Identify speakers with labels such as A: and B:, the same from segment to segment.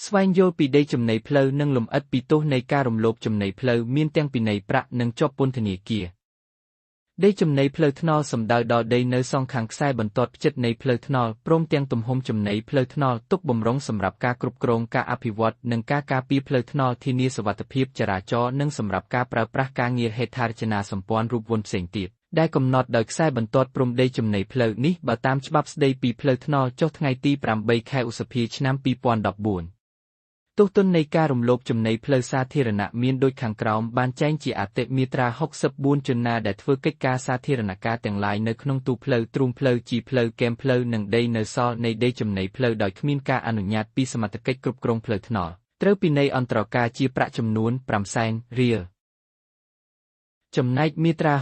A: ស្វែងយល់ពីដីចំណីផ្លូវនិងលម្អិតពីទោសនៃការរំលោភចំណីផ្លូវមានទាំងពិន័យប្រាក់និងជាប់ពន្ធនាគារដីចំណីផ្លូវថ្នល់សំដៅដល់ដីនៅសងខាងខ្សែបន្ទាត់ផ្ចិតនៃផ្លូវថ្នល់ព្រមទាំងទំហំចំណីផ្លូវថ្នល់ទុកបំរុងសម្រាប់ការគ្រប់គ្រងការអភិវឌ្ឍនិងការការពារផ្លូវថ្នល់ធានាសុវត្ថិភាពចរាចរណ៍និងសម្រាប់ការប្រើប្រាស់ការងារហេដ្ឋារចនាសម្ព័ន្ធរូបវន្តផ្សេងទៀតដែលកំណត់ដោយខ្សែបន្ទាត់ព្រំដីចំណីផ្លូវនេះបើតាមច្បាប់ស្តីពីផ្លូវថ្នល់ចុះថ្ងៃទី8ខែឧសភាឆ្នាំ2014ទោសទណ្ឌនៃការរំលោភចំណីផ្លូវសាធារណៈមានដូចខាងក្រោមបានចែងជាអតិមាត្រា64ជនណាដែលធ្វើកិច្ចការសាធារណការទាំងឡាយនៅក្នុងទូផ្លូវទ្រូងផ្លូវជីផ្លូវគែមផ្លូវនិងដីនៅសល់នៃដីចំណីផ្លូវដោយគ្មានការអនុញ្ញាតពីសមត្ថកិច្ចគ្រប់គ្រងផ្លូវថ្នល់ត្រូវពិន័យអន្តរការជាប្រាក់ចំនួន500,000រៀលចំណែកមាត្រា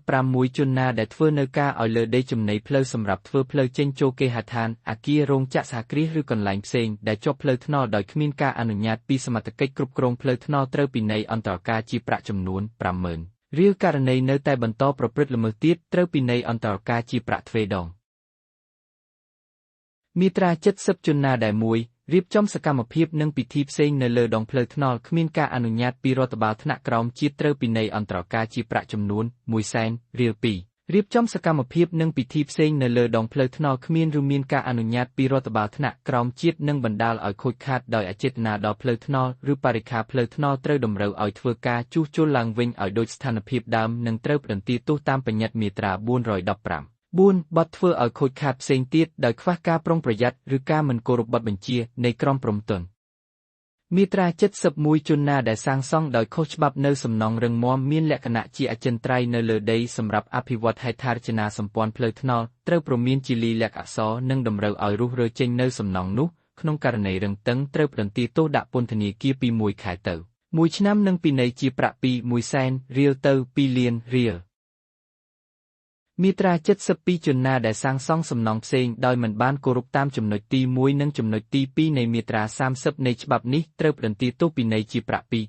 A: 65ជនណាដែលធ្វើនៅការឲ្យលើដីចំណីផ្លូវសម្រាប់ធ្វើផ្លូវចេញចូលគេហដ្ឋានអគាររោងចក្រសហគ្រាសឬកន្លែងផ្សេងដែលជាប់ផ្លូវថ្នល់ដោយគ្មានការអនុញ្ញាតពីសមត្ថកិច្ចគ្រប់គ្រងផ្លូវថ្នល់ត្រូវពិន័យអន្តរការជាប្រាក់ចំនួន 50,000 រៀលករណីនៅតែបន្តប្រព្រឹត្តល្មើសទៀតត្រូវពិន័យអន្តរការជាប្រាក់ទ្វេដងមាត្រា70ជនណាដែលមួយរៀបចំសកម្មភាពនិងពិធីផ្សេងនៅលើដងផ្លូវថ្នល់គ្មានការអនុញ្ញាតពីរដ្ឋបាលថ្នាក់ក្រោមជាតិត្រូវពិន័យអន្តរការជាប្រាក់ចំនួន100,000រៀល2រៀបចំសកម្មភាពនិងពិធីផ្សេងនៅលើដងផ្លូវថ្នល់គ្មានឬមានការអនុញ្ញាតពីរដ្ឋបាលថ្នាក់ក្រោមជាតិនិងបណ្ដាលឲ្យខូចខាតដោយអចេតនាដល់ផ្លូវថ្នល់ឬបរិក្ខារផ្លូវថ្នល់ត្រូវតម្រូវឲ្យធ្វើការជួសជុលឡើងវិញឲ្យដូចស្ថានភាពដើមនិងត្រូវផ្ដន្ទាទោសតាមបញ្ញត្តិមាត្រា415 4បទធ្វើឲ្យខូចខាតផ្សេងទៀតដោយខ្វះការប្រុងប្រយ័ត្នឬការមិនគោរពបទបញ្ជានៃក្រមព្រហ្មទណ្ឌមាត្រា71ជនណាដែលសាងសង់ដោយខុសច្បាប់នៅសំណង់រឹងមាំមានលក្ខណៈជាអចិន្ត្រៃយ៍នៅលើដីសម្រាប់អភិវឌ្ឍហេដ្ឋារចនាសម្ព័ន្ធផ្លូវថ្នល់ត្រូវព្រមានជាលិលាក្សណ៍អក្សរនិងតម្រូវឲ្យរុះរើចេញនៅសំណង់នោះក្នុងករណីរឹងតឹងត្រូវផ្ដន្ទាទោសដាក់ពន្ធនាគារពី1ខែទៅ1ឆ្នាំនិងពិន័យជាប្រាក់ពី100,000រៀលទៅ2លានរៀលមាត្រា72ជនណាដែលសាងសង់សំណង់ផ្សេងដោយមិនបានគោរពតាមចំណុចទី1និងចំណុចទី2នៃមាត្រា30នៃច្បាប់នេះត្រូវផ្ដន្ទាទោសពិន័យជាប្រាក់ពី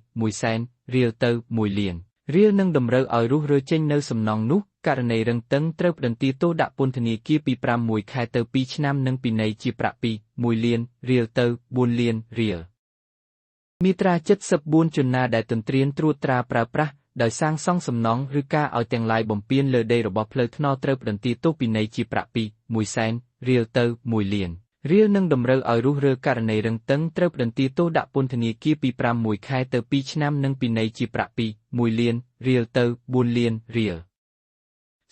A: 100,000រៀលទៅ1លានរៀលនិងតម្រូវឲ្យរុះរើចេញនៅសំណង់នោះករណីរឹងតឹងត្រូវផ្ដន្ទាទោសដាក់ពន្ធនាគារពី5 ខែទៅ2ឆ្នាំនិងពិន័យជាប្រាក់ពី1លានរៀលទៅ4លានរៀលមាត្រា74ជនណាដែលទន្ទ្រានត្រួតត្រាប្រើប្រាស់ដោយសាងសង់សំណង់ឬការឲ្យទាំងឡាយបំពានលើដីរបស់ផ្លូវថ្នល់ត្រូវផ្ដន្ទាទោសពិន័យជាប្រាក់ពី100,000រៀលទៅ1លានរៀលនិងតម្រូវឲ្យរុះរើករណីរឹងតឹងត្រូវផ្ដន្ទាទោសដាក់ពន្ធនាគារពី5 ខែទៅ2ឆ្នាំនិងពិន័យជាប្រាក់ពី1លានរៀលទៅ4លានរៀល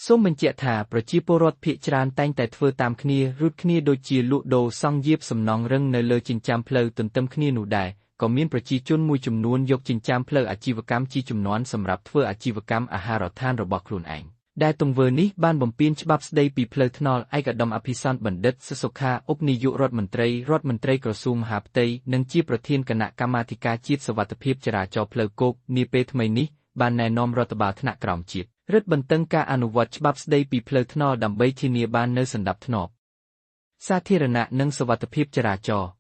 A: សូមបញ្ជាក់ថាប្រជាពលរដ្ឋភាគច្រើនតែងតែធ្វើតាមគ្នារត់គ្នាដូចជាលក់ដូរសង់យាបសំណង់រឹងនៅលើចិញ្ចើមផ្លូវទន្ទឹមគ្នានោះដែរក៏មានប្រជាជនមួយចំនួនយកចិញ្ចើមផ្លូវអាជីវកម្មជាចំនួនសម្រាប់ធ្វើអាជីវកម្មអាហារដ្ឋានរបស់ខ្លួនឯងដែលទង្វើនេះបានបំពានច្បាប់ស្តីពីផ្លូវថ្នល់ឯកឧត្តមអភិសន្ទបណ្ឌិតសុខាឧបនាយករដ្ឋមន្ត្រីក្រសួងមហាផ្ទៃនិងជាប្រធានគណៈកម្មាធិការជាតិសុវត្ថិភាពចរាចរណ៍ផ្លូវគោកនាពេលថ្មីនេះបានណែនាំរដ្ឋបាលថ្នាក់ក្រោមជាតិរឹតបន្តឹងការអនុវត្តច្បាប់ស្តីពីផ្លូវថ្នល់ដើម្បីធានាបាននូវសណ្ដាប់ធ្នាប់សាធារណៈនិងសុវត្ថិភាពចរាចរណ៍។